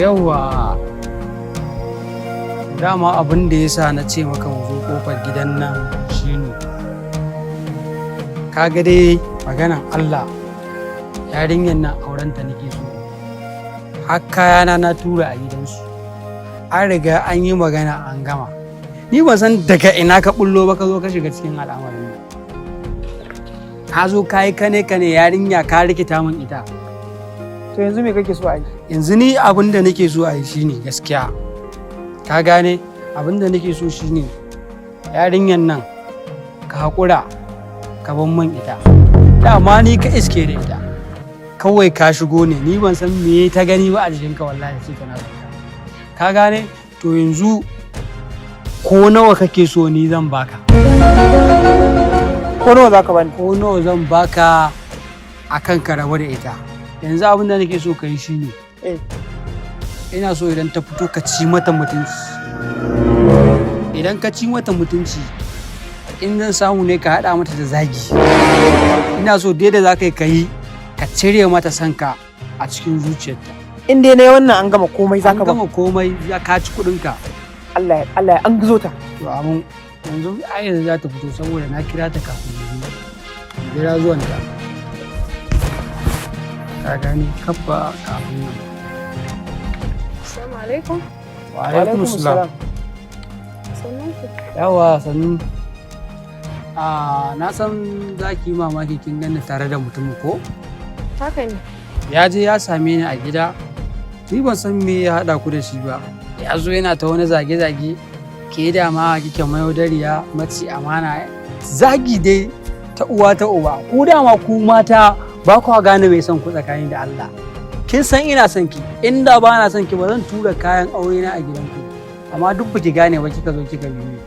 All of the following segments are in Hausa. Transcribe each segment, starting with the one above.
Yawwa, dama abin da ya sa na ce maka mu zo kofar gidan nan shine, ka ga dai, maganan Allah, yarinyar nan aurenta nake so. Har kayana na tura a gidansu, an riga an yi magana, an gama. Ni ban san daga ina ka bullo ba, ka zo ka shiga cikin al'amarin nan, ka zo ka yi kane kane yarinya, ka rikita min ita. To, yanzu me kake so a yi? Yanzu ni abin da nake so a yi shine, gaskiya, ka gane, abin da nake so shine yarinyar nan ka haƙura ka ban man ita. Dama ni ka iske da ita, kawai ka shigo ne. Ni ban san me ta gani ba a jikinka, wallahi sai tana son ka. Ka gane? To, yanzu ko nawa kake so, ni zan baka. Ko nawa zaka bani? Ko nawa zan baka akan ka rabu da ita. Yanzu abin da nake so ka yi shine, ina so idan ta fito ka ci mata mutunci. Idan ka ci mata mutunci, in zan samu ne ka haɗa mata da zagi. Ina so dai da za ka yi, ka yi ka cire mata sanka a cikin zuciyarta. In dai na yi wannan, an gama komai? An zaka ba gama komai, ya ka ci kuɗinka. Allah ya an gizo ta. To, amin. Yanzu ai yanzu za ta fito, saboda na kira ta kafin yanzu. Jira zuwanta, ka gane, kabba kafin nan. Assalamu alaikum. Wa alaikum salam. Sannun ku. Yawa, sannu. A na san za ki yi mamaki kin ganni tare da mutum ko? Haka ne. Ya je ya same ni a gida. Ni ban san me ya haɗa ku da shi ba. Ya zo yana ta wani zage-zage, ke da ma kike mayaudariya, maci amana, zagi dai ta uwa ta uba. Ku dama ku mata ba kwa gane mai son ku tsakani da Allah. Kin san ina son ki. Inda ba na son ki, ba zan tura kayan aure na a gidanku. Amma duk baki gane ba, kika zo kika bi ni.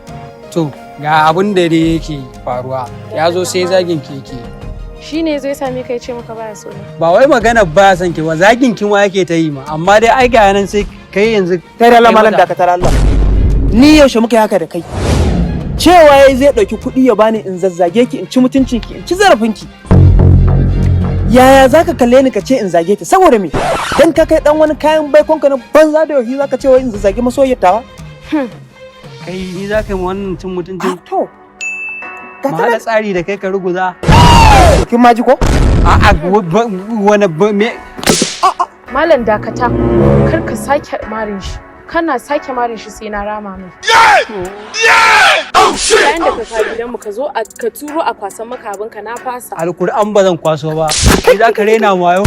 To, ga abin da dai yake faruwa, ya zo sai zagin ki yake. Shi ne zai same ka ya ce maka baya so na? Ba wai magana ba son ki ba, zagin ki ma yake ta yi ma. Amma dai ai ga nan sai kai yanzu. Kai da Allah, kai malam, mata. Dakatar Allah. Ni yaushe muka yi haka da kai? Cewa yayi zai ɗauki kuɗi ya bani in zazzage ki, in ci mutuncin ki, in ci zarafin ki. Yaya zaka kalle ni ka ce in zage ta? Saboda me? Dan ka kai dan wani kayan baikonka na banza da yohi, zaka ce wai in zazzage masoyiyar tawa? Kai, ni za ka yi ma wannan cin mutuncin? Ah, to. Ga Ma ta haɗa nan. tsari da kai ka ruguza. Kin ma ji ko? A'a, wani me? Malam, dakata. Kar ka sake marin shi. Kana sake marin shi, sai na rama mai. Bayan da ka kawo gidanmu, ka zo ka turo a kwasan maka abinka, na fasa. Alkur'an ba zan kwaso ba. Kai za ka rena wayo.